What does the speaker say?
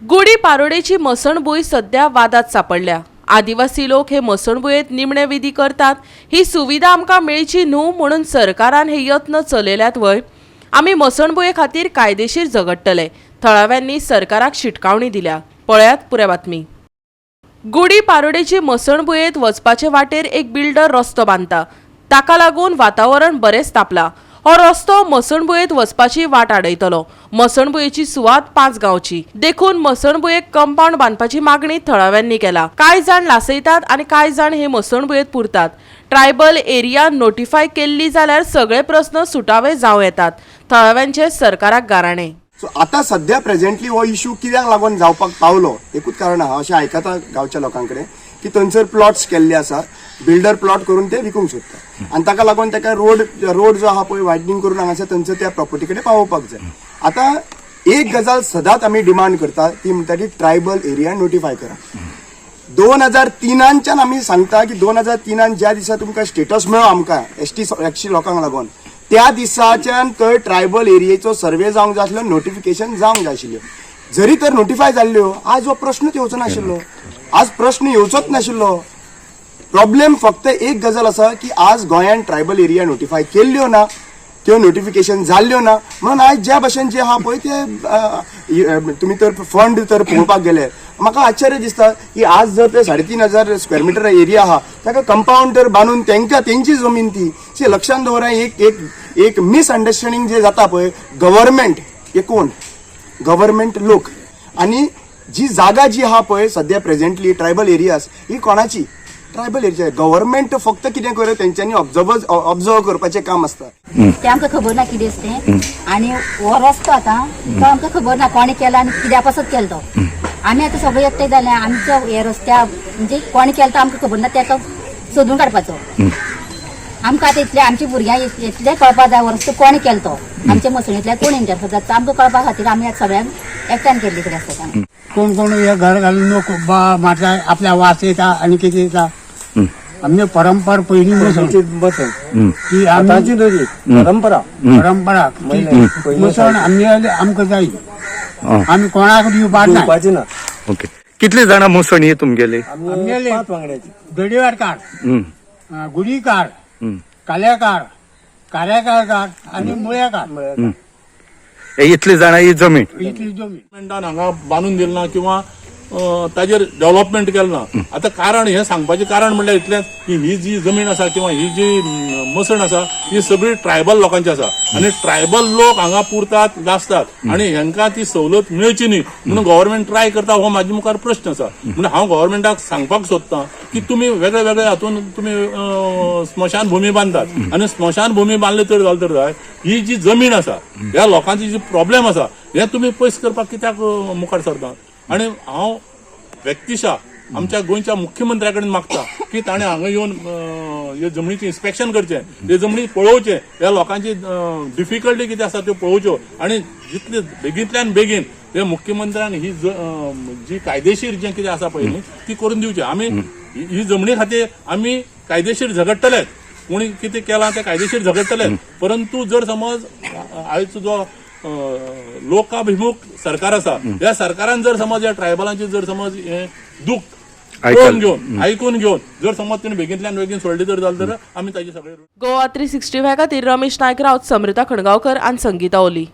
गुडी पारोडेची मसणभूंय सध्या वादात सापडल्या. आदिवासी लोक हे मसणभुंयेत निमणे विधी करतात. ही सुविधा आमकां मेळची न्हू म्हणून सरकारान हे यत्न चलयल्यात व्हय? आमी मसणभुंये खातीर कायदेशीर झगडटले. थळाव्यांनी सरकाराक शिटकावणी दिल्या. पळयात पुराय बातमी. गुडी पारोडेची मसणभुंयेत वचपाचे वाटेर एक बिल्डर रस्तो बांदता. ताका लागून वातावरण बरेंच तापलां. हो रस्तो मसणभुंयेत वचपाची वाट आडयतलो. मसणभुंयेची सुवात 5 गांवची, देखून मसणभुंयेक कंपाऊंड बांदपाची मागणी थळाव्यांनी केला. कांय जाण लासयतात आनी कांय जाण हे मसणभुंयेत पुरतात. ट्रायबल एरिया नोटिफाय केल्ली जाल्यार सगळे प्रस्न सुटावे जावं येतात. थळाव्यांचे सरकाराक गाराणें. सो आतां सध्या प्रेझेंटली हो इशू कित्याक लागून जावपाक पावलो, एकूच कारण आहा, अशें आयकता गांवच्या लोकां कडेन की थंयसर प्लॉट्स केल्ले आसा, बिल्डर प्लॉट करून ते विकूंक सोदता आनी ताका लागून ताका रोड रोड जो आहा पळय वायडनींग करून हांगासर थंयसर त्या प्रॉपर्टी कडेन पावोवपाक जाय. आतां एक गजाल सदांच आमी डिमांड करता, ती म्हणटा की ट्रायबल एरिया नोटिफाय करा. 2003च्यान आमी सांगता की 2003न ज्या दिसा तुमकां स्टेटस मेळ्ळो आमकां एसटी एसटी लोकांक लागून, त्या दिसाच्यान थंय ट्रायबल एरियेचो सर्वे जावंक जाय आसलो, नोटिफिकेशन जावंक जाय आशिल्ल्यो. जरी तर नोटिफाय जाल्ल्यो, आज हो प्रश्नच येवचो नाशिल्लो. आज प्रश्न येवचोच नाशिल्लो. प्रॉब्लेम फक्त एक गजाल आसा की आज गोंयान ट्रायबल एरिया नोटिफाय केल्ल्यो ना, त्यो नोटिफिकेशन जाल्ल्यो ना, म्हणून आयज ज्या भशेन जे आहा पळय ते तुमी तर फंड तर पळोवपाक गेले, म्हाका आश्चर्य दिसता की आज जर ते 3500 स्क्वेअर मिटर एरिया आहा, ताका कंपाऊंड तर बांदून तांकां तेंची जमीन ती. सी, लक्षात दवरा, एक एक एक मिसअंडरस्टँडींग जे जाता पळय, गव्हर्मेंट हे कोण, गव्हर्मेंट लोक आनी जी जागा जी आहा पळय सध्या प्रेझेंटली ट्रायबल एरियाज ही कोणाची? Tribal area. गव्हर्मेंट फक्त कितें कर, तेंच्यांनी ऑब्जर्व ऑब्जर्व करपाचें काम आसता. ते आमकां खबर ना कितें तें आनी हो रस्तो आतां तो आमकां खबर ना कोणें केला आनी कित्या पासत केलो तो. आमी आतां सगळे एकठांय जाले, आमच्या हे रस्त्या म्हणजे कोणें केलो तो आमकां खबर ना, तेका सोदून काडपाचो. आमकां आतां इतले आमच्या भुरग्यांक इतलें कळपा जाय, हो रस्तो कोणें केलो तो, आमच्या मसणींतल्यान कोण इंटरफेर जाता, आमकां कळपा खातीर आमी आतां सगळ्यांक एकठांय केल्ली कडेन आसता. कोण कोण हे घर घालून लोक बा मारता, आपल्या वास येता आनी कितें येता. आमची परंपरा पयलीं मसण ती आमी आतांची तरी परंपरा. परंपरा ती मसण आमगे आमकां जाय, आमी कोणाक दिवपाक ना. दिवपाची ना. ओके, कितली जाणां मुसण ही तुमगेली? आमी आमगेले 5 वांगड्याची. दडिवारकार, गुडीकार, कालेकार, कारेकार आनी मुळेकार. हे इतली जाणां ही जमीन. इतली जमीन. गव्हर्मेंटान हांगा बांदून दिलें ना किंवा ताजेर डेव्हलपमेंट केलें ना. आतां कारण हें सांगपाचें कारण म्हणल्यार इतलेंच की ही जी जमीन आसा किंवा ही जी मसण आसा, ही सगळी ट्रायबल लोकांची आसा आनी ट्रायबल लोक हांगा पुरतात, लासतात आनी हेंकां ती सवलत मेळची न्ही म्हणून गव्हर्मेंट ट्राय करता, हो म्हाजे मुखार प्रश्न आसा. म्हणून हांव गव्हर्मेंटाक सांगपाक सोदतां की तुमी वेगळे वेगळे हातून तुमी स्मशानभूमी बांदतात आनी स्मशानभूमी बांदले तर जालें तर जाय, ही जी जमीन आसा, ह्या लोकांची जी प्रॉब्लेम आसा, हे तुमी पयस करपाक कित्याक मुखार सरता? आनी हांव व्यक्तिशा आमच्या गोंयच्या मुख्यमंत्र्या कडेन मागता की ताणें हांगा येवन हे जमनीचें इन्स्पेक्शन करचें, हे जमनी पळोवचें, ह्या लोकांची डिफिकल्टी कितें आसा त्यो पळोवच्यो आनी जितले बेगींतल्यान बेगीन हे मुख्यमंत्र्यान ही जी कायदेशीर जें कितें आसा पळय न्ही, ती करून दिवची. आमी ही जमनी खातीर आमी कायदेशीर झगडटलेच. कोणी कितें केलां तें कायदेशीर झगडटले. परंतु जर समज आयचो जो लोकाभिमुख सरकार आसा, ह्या सरकारान जर समज ह्या ट्रायबलांची जर समज हें दुःख पळोवन घेवन, आयकून घेवन जर समज तिणें बेगींतल्यान बेगीन सोडली तर जालें तर आमी ताजे सगळे गोवा 365 खातीर रमेश नायक राऊत, समृता खणगांवकर आनी संगीता ओली.